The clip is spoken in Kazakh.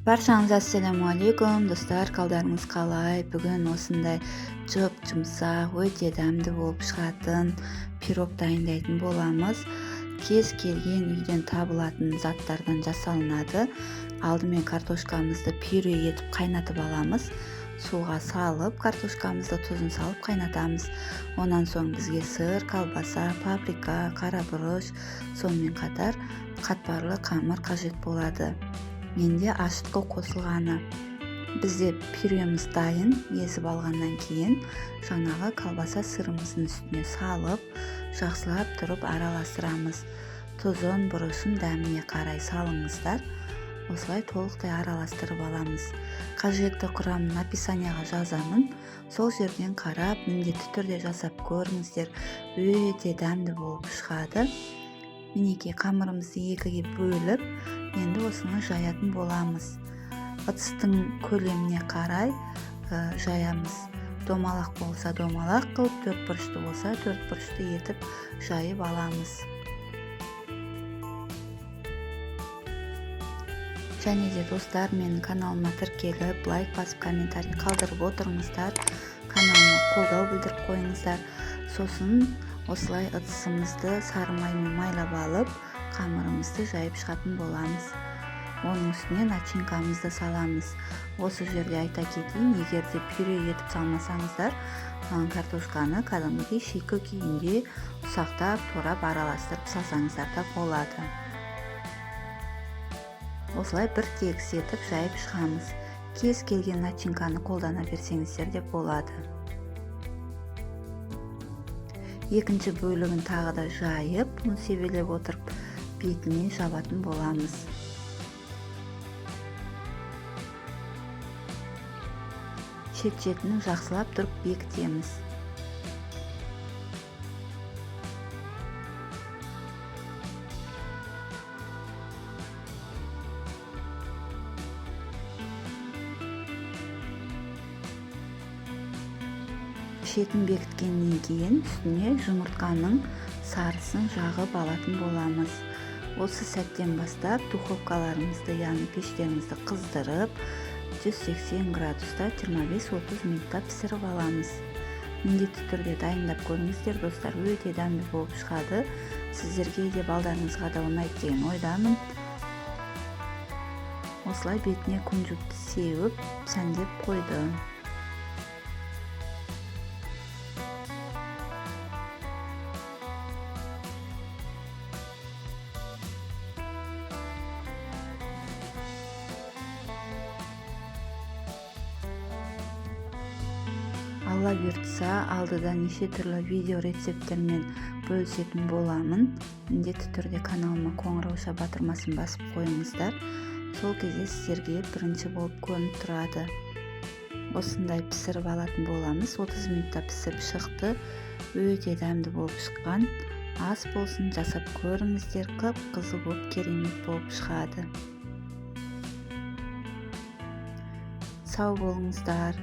Баршаңызға ассалаумағалейкум, достар, қалдарыңыз қалай? Бүгін осындай жұп-жұмсақ, өте дәмді болып шығатын пирог дайындайтын боламыз. Кез келген үйден табылатын заттардан жасалынады. Алдымен картошкамызды пюре етіп қайнатып аламыз. Суға салып, картошкамызды тұзын салып қайнатамыз. Онан соң бізге сыр, колбаса, паприка, қара бұрыш, сонымен қатар қатпарлы қамыр қажет болады. Менде ашытқы қосылғаны. Бізде пюреміз дайын, езіп алғаннан кейін жаңағы колбаса сырымыздың үстіне салып, жақсылап тұрып араластырамыз. Тұзын, бұрышын дәміне қарай салыңыздар. Осылай толықтай араластырып аламыз. Қажетті құрамын описанияға жазамын. Сол жерден қарап, міндетті түрде жасап көріңіздер. Өте дәмді болып шығады. Мінекей, қамырымызды екіге бөліп, енді осыны жаятын боламыз. Ыдыстың көлеміне қарай жаямыз. Домалақ болса домалақ қылып, төрт бұрышты болса төрт бұрышты етіп жайып аламыз. Және де достар, менің каналыма тіркеліп, лайк басып, комментарий қалдырып отырыңыздар. Каналыма қолдау білдіріп қойыңыздар. Сосын осылай ыдысымызды сары маймен майлап алып, қамырымызды жайып шығатын боламыз. Оның үстіне начинкамызды саламыз. Осы жерде айта кетейін, егер де пюре етіп салмасаңыздар, картошканы кәдімгідей шикі күйінде ұсақтап, турап, араластырып салсаңыздар да болады. Осылай бір тегіс етіп жайып шығамыз. Кез келген начинканы қолдана берсеңіздер де болады. Екінші бөлігін тағы да жайып, ұн себелеп отырып, бетіне жабатын боламыз. Шет-шетін жақсылап тұрып бекітеміз. Шетін бекіткеннен кейін үстіне жұмыртқаның сарысын жағып алатын боламыз. Осы сәттен бастап духовкаларымызды, яғни пештерімізді қыздырып, 180 градуста 25-30 минутта пісіріп аламыз. Міндетті түрде дайындап көріңіздер, достар, өте дәмді болып шығады. Сіздерге де, балдарыңызға да ұнайды деген ойдамын. Осылай бетіне күнжітті сеуіп, сәндеп қойдым. Алла бұйыртса, алдыда неше түрлі видео рецепттермен бөлісетін боламын. Міндетті түрде каналыма қоңырауша батырмасын басып қойыңыздар. Сол кезде сіздерге бірінші болып көрініп тұрады. Осындай пісіріп алатын боламыз. 30 минутта пісіп шықты. Өте дәмді болып шыққан. Ас болсын, жасап көріңіздер. Қып-қызыл болып, керемет болып шығады. Сау болыңыздар.